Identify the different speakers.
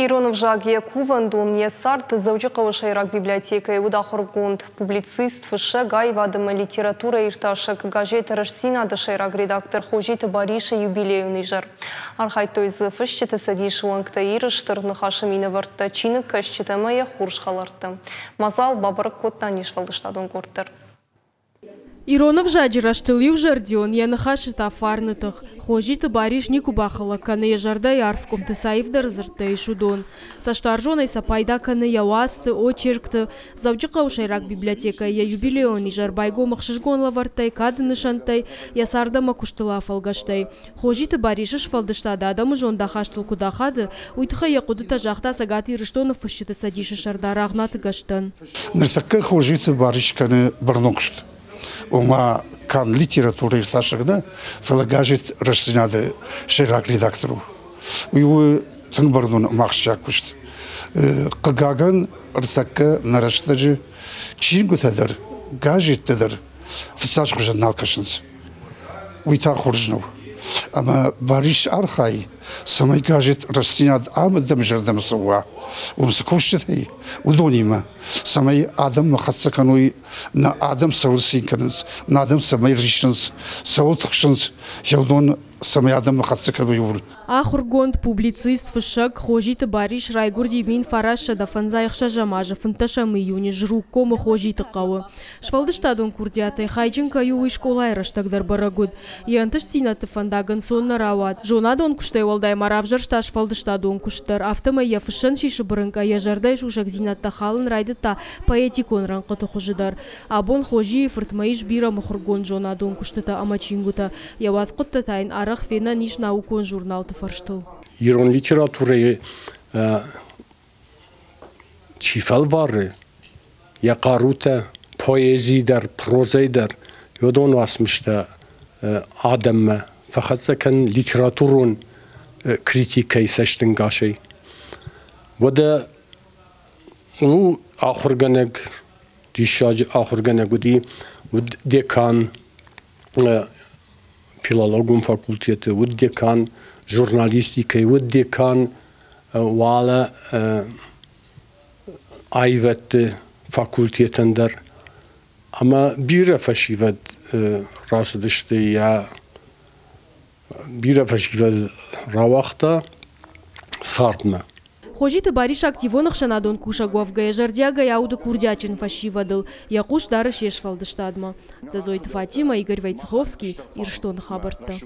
Speaker 1: Ирон ӕвзаг йӕ кувӕндон, йӕ цард. Дзӕуджыхъӕуы сӕйраг библиотекӕйы уыд ахуыргонд, публицист, фыссӕг, аивад ӕмӕ литературӕиртасӕг, газет «Рӕстдзинад-ы» сӕйраг редактор Хозиты Барисы юбилейон изӕр. Архайдтой дзы Фысджыты цӕдисы уӕнгтӕ, Иры Стыр Ныхасы минӕвӕрттӕ, чиныгкӕсджытӕ ӕмӕ йӕ хорз хӕлӕрттӕ. Мадзал бабӕрӕг кодта не сфӕлдыстадон къорд дӕр.
Speaker 2: Ирон ӕвзаджы рӕзтыл иузӕрдион, йӕ ныхасы та фарны тых. Хозиты Барис никуы бахӕлӕг кӕны йӕ зӕрдӕйы арф къуымты цы аивдӕр дзырдтӕ ис, уыдон. Цӕстуарзонӕй сӕ пайда кӕны йӕ уацты, очеркты. Дзӕуджыхъӕуы сӕйраг библиотекӕйы йӕ юбилейон изӕр байгом ӕхсызгон лӕвӕрттӕй, кады нысӕнттӕй, йӕ цард ӕмӕ куыстыл афӕлгӕстӕй. Хозиты Барисы сфӕлдыстад адӕмы зондахастыл куыд ахады, уый тыххӕй йӕ хъуыдытӕ загъта Цӕгат Ирыстоны Фысджыты цӕдисы сӕрдар Агънаты Гӕстӕн.
Speaker 3: Ныртӕккӕ Хозиты Барис кӕны бӕрнон куыст. Ома канд литературӕ иртасӕг нӕ, фӕлӕ газет «Рӕстдзинад-ы» сӕйраг редактор у. Уый у тынг бӕрнон ӕмӕ ахсджиаг куыст. Хъыгагӕн, ӕртӕккӕ нӕ рӕстӕджы чингуытӕ дӕр, газеттӕ дӕр фыццаджы хуызӕн нал кӕсынц. Уый та хорз нӕу. Ӕмӕ Барис архайы, цӕмӕй газет «Рӕстдзинад» адӕмы зӕрдӕмӕ цӕуа, уым цы кусджытӕ и, уыдонимӕ, цӕмӕй адӕммӕ хӕццӕ кӕной, нӕ адӕм цӕуыл цин кӕнынц, нӕ адӕм цӕмӕй риссынц, цӕуыл тыхсынц, уыдон цӕмӕй адӕммӕ хӕццӕ кӕной, ууыл.
Speaker 2: Ахуыргонд, публицист, фыссӕг Хозиты Барис райгуырди 1956 азы 15 июны Зруггомы Хозиты хъӕуы. Сфӕлдыстадон курдиатӕй хайджын кӕй у, уый скъолайы рӕстӕг дӕр бӕрӕг уыд. Йӕ ӕнтыстдзинӕдты фӕндаг ӕнцон нӕ рауад. Зонадон куыстӕй уӕлдай ма равзӕрста сфӕлдыстадон куыст дӕр, афтӕмӕй йӕ фыссӕн сисы бырынкъӕй йӕ зӕрдӕйы сусӕгдзинӕдтӕ халын райдыдта поэтикон рӕнхъыты хуызы дӕр. Абон Хозийы фыртмӕ ис бирӕ мыхуыргонд зонадон куыстытӕ ӕмӕ чингуытӕ. Йӕ уацхъуыдтӕ та йын арӕх фенӕн ис наукон журналты фӕрстыл.
Speaker 4: Ирон литературӕйы чи фӕлвары йӕ хъарутӕ поэзийы дӕр, прозӕйы дӕр, уыдон уацмыстӕ адӕммӕ фӕхӕццӕ кӕнын литературон критикӕйы цӕстӕнгасӕй. Уӕдӕ у ахуыргӕнӕг, диссаджы ахуыргӕнӕг уыди, уыд декан филологон факультеты, уыд декан журналистикӕйы, уыд декан уӕлӕ аивӕдты факультетӕн дӕр. Ӕмӕ бирӕ фӕсивӕд рацыдысты йӕ бирӕ фӕсивӕд рауагъта цардмӕ.
Speaker 2: Хозиты Барис активон ӕхсӕнадон кусӕг уӕвгӕйӕ зӕрдиагӕй ауды курдиатджын фӕсивӕдыл, йӕ хъус дары се сфӕлдыстадмӕ. Дзӕдзойты Фатимӕ, Игорь Войцеховский, Ирыстоны хабӕрттӕ.